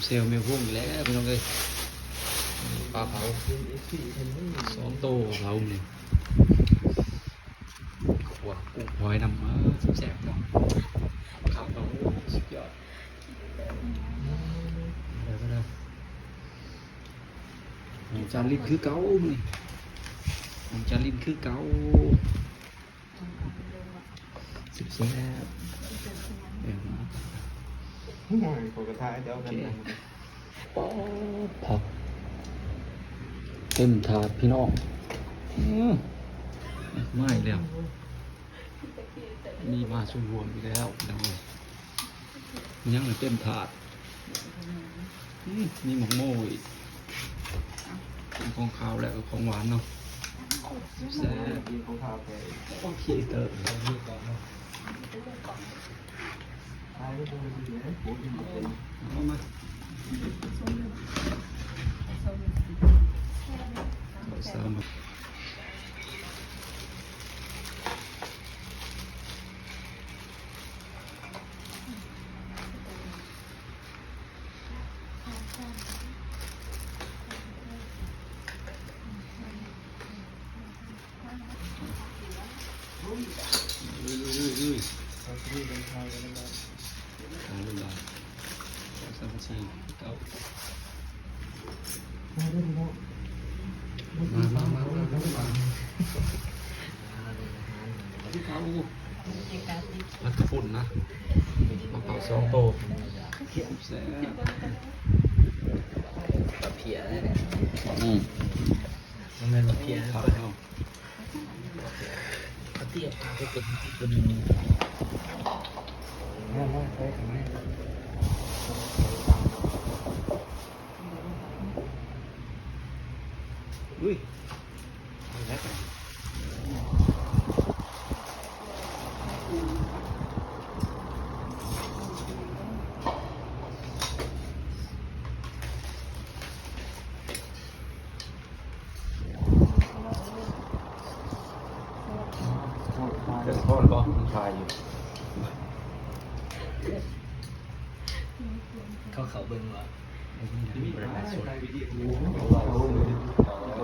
ແຊວແມ່ວົງອີກແລ້ວພີ່ນ້ອງເອີຍ. ປາເຜົາສອງໂຕ ເຜົານີ້ ຂົ້ວກຸ້ງຫອຍນຳ ແຊບໆເນາະ. ຄັກເນາະ ສຸດຍອດ. ເດີ ເດີ ຂອງຈານລິນຄືເກົ່າມື້ນີ້ ຂອງຈານລິນຄືເກົ່າ. ແຊບໆ ເອີ ໂອ້ຍ ຂ້ອຍກໍຖ່າຍແຕ່ວ່າກັນ ປາດ ຜັກເຕັມຖາດພີ່ນ້ອງ. ອື ມາອີກແລ້ວ ມີມາສູ່ຮ່ວມອີກແລ້ວພີ່ນ້ອງເອີຍ. ຍັງເຕັມຖາດ. ອື ມີໝາກໂມອີກ. ເປັນຂອງຄາວແລ້ວກໍຂອງຫວານເນາະ. ແຊບ. ໂອເຄເຕີ. ເອົາມາ. ເຂົ້າສາມ. ມາ ມາ ມາ ມາ ມາ. ຜັກກະປຸ້ນນະ ມາເຜົາສອງໂຕ. ແຊບ. ປາເພຍເດ້. ອື ບໍ່ແມ່ນປາເພຍເນາະ. ເອົາປາເພຍ ເອົາປາເພຍ ເອົາປາເພຍ. ມາ ມາ ໄປຂ້າງໃນ. ອຸ້ຍ ເອົາແລ້ວ. ເຈົ້າຊິຟ້ອນບໍ່? ມັນຖ່າຍຢູ່. ເຂົາເຂົ້າເບິ່ງວ່າ ບໍ່ໄດ້ໄລຟ໌ສົດ.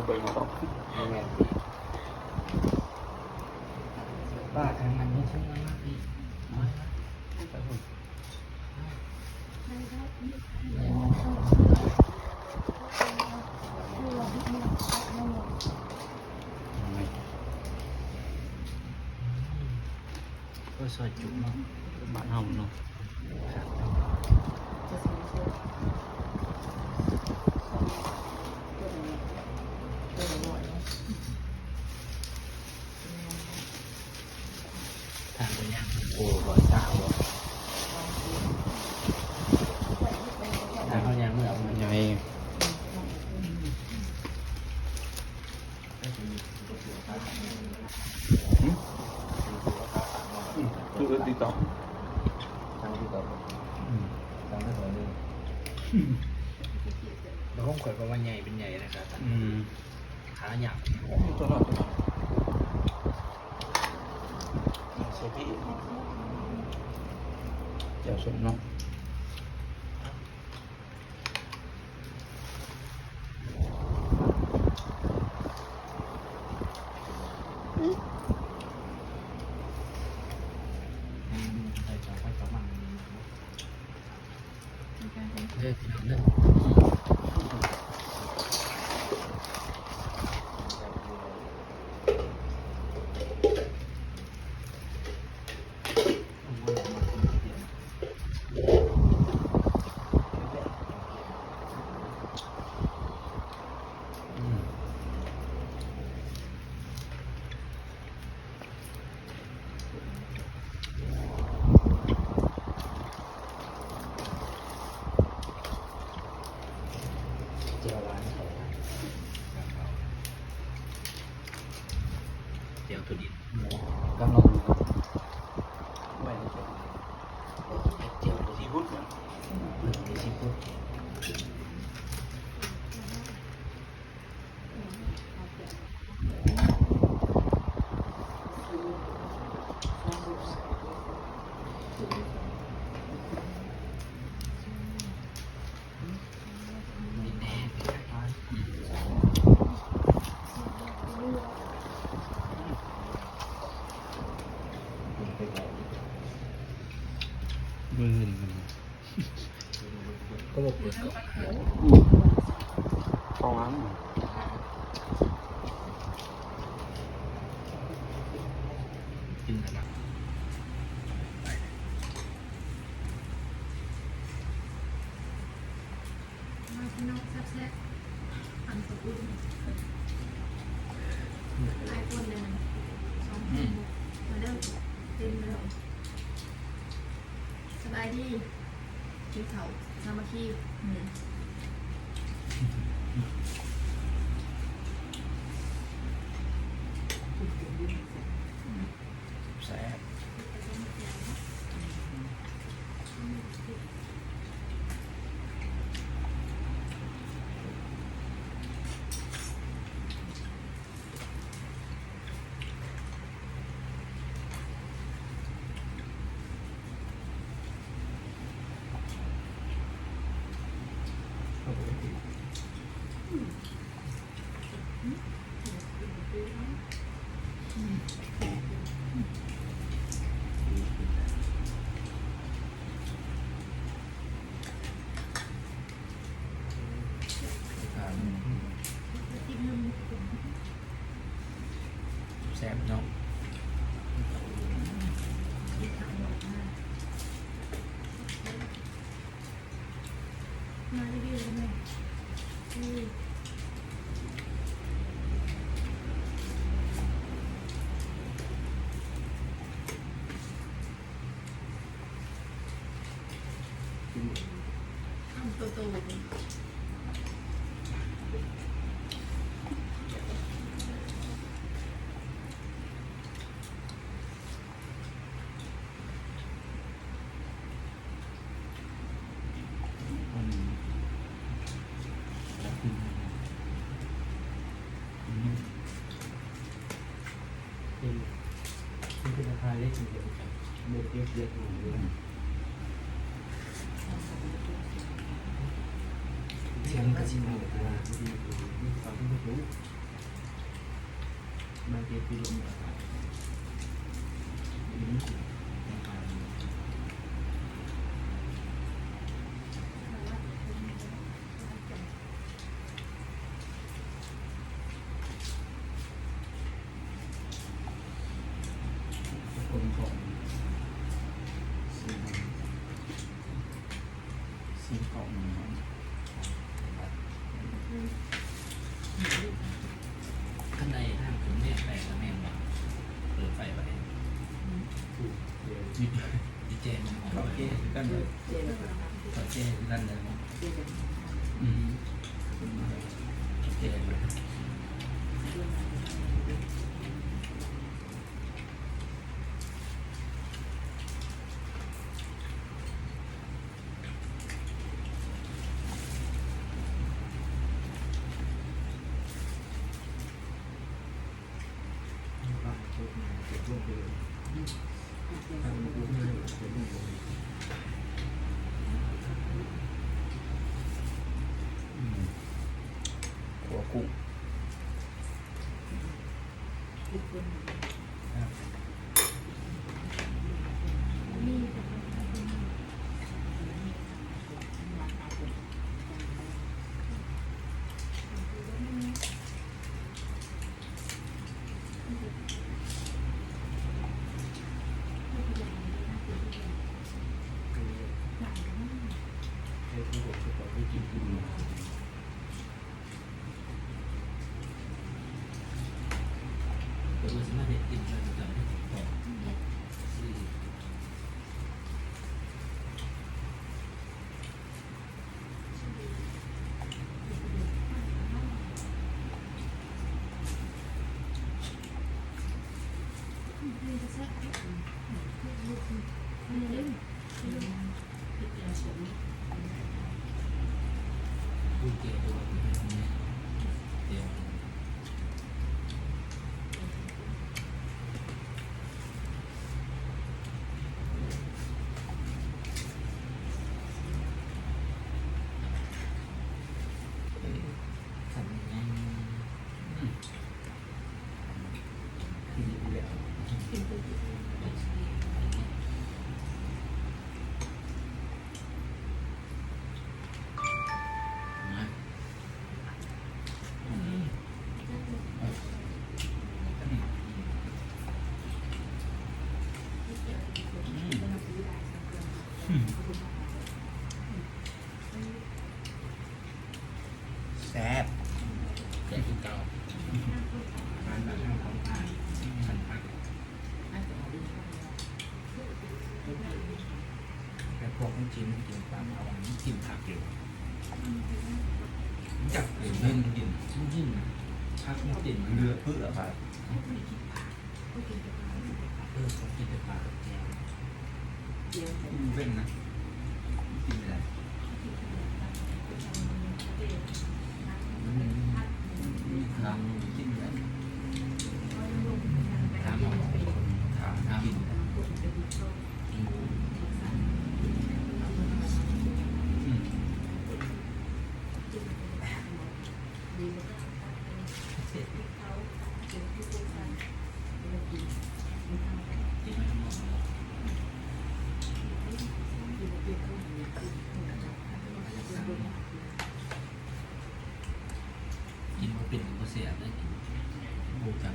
ເບິ່ງບໍ່? ບໍ່ແມ່ນຕິ. ປ້າທາງນັ້ນມີຄົນມາຮັບອີກ. ໄປພຸ້ນ. ໂອ້ຍ ຊອຍຈຸເນາະ ບ້ານເຮົາເນາະ. ທາງໄປຍ່າງ ໂອ້ ຮ້ອຍຊາວບໍ່? ທາງເຮົາຍ່າງເມືອ ໃຫຍ່. ຫືມ? ອືມ ຄືຕິດຕໍ່ ສັ່ງຕິດຕໍ່ ອືມ ສັ່ງໄດ້ເທື່ອໜຶ່ງ. ແລ້ວຂອງຂ້ອຍກໍວ່າໃຫຍ່ເປັນໃຫຍ່ນະ ຂາຕັ້ງ. ອືມ ຂາຍາວ ຕົວນ້ອຍ ຕົວນ້ອຍ. ເອົາໃສ່ພີ້ ແຈ່ວສົ້ມເນາະ. ເດີພີ່ນ້ອງເດີ. ແຈ່ວຫວານ ແຈ່ວໂຕນີ້ ກຳລັງ ໄວ້ໃນແຈ່ວ ແຈ່ວໂຕຊີຟູດ ອືມ ຊີຟູດ. ອືມ ມື້ອື່ນ ກໍບໍ່ເປີດກໍ ອືມ ສອງອັນ ກິນແລ້ວລະ ມາພີ່ນ້ອງແຊບໆ ຕຳເຂົ້າປຸ້ນ ຫຼາຍຄົນເລີຍ ສອງຄົນ ອືມ ມາເດີ ເຕັມເລີຍ ສະບາຍດີ ກິນເຂົ້າສາມັກຄີ ອືມ ແຊບ. ແຊບເນາະ ມາຣີວິວກັນເລີຍ ຄຳໂຕໆ. ເປັນ ມັນເປັນລາຄາເລັກ ມັນເປັນໂມເດລເລັກຢູ່ ສຽງມັນກະຊິເບົາ ມັນເປັນລາຄາເລັກ ມັນເປັນລາຄາເລັກ ຄັນໄດ້ທາງຂຶ້ນແມ່ນໄປກະແມ່ນວ່າເປີດໄຟໄວ້ ອືມ ອີແຈມັນອອກ ເຂົາແກ້ຄືກັນເດີ ເຂົາແກ້ຄືກັນເດີ ອືມ ເຂົາແກ້ເລີຍ. ແຊບ ແຊບຄືເກົ່າ. ແຕ່ພວກມັນກິນ ມັນກິນປາເຜົາ ມັນກິນຜັກຢູ່ ມັນຈັກກິນເຫັນກິນ ມັນກິນນະ ຜັກມັນກິນ ມັນເຫຼືອເປືອ ເອີ ເຂົາກິນແຕ່ປາກັບແຈ່ວ ເວັ້ນນະ ກິນໄດ້ ມັນມີຂາ ກິນໄດ້ ຂາ ຂາ ຂາ ກິນ ອືມ ກິນບໍ່ເປັນກະບໍ່ແຊບເດ້ ກິນບໍ່ຮູ້ຈັກ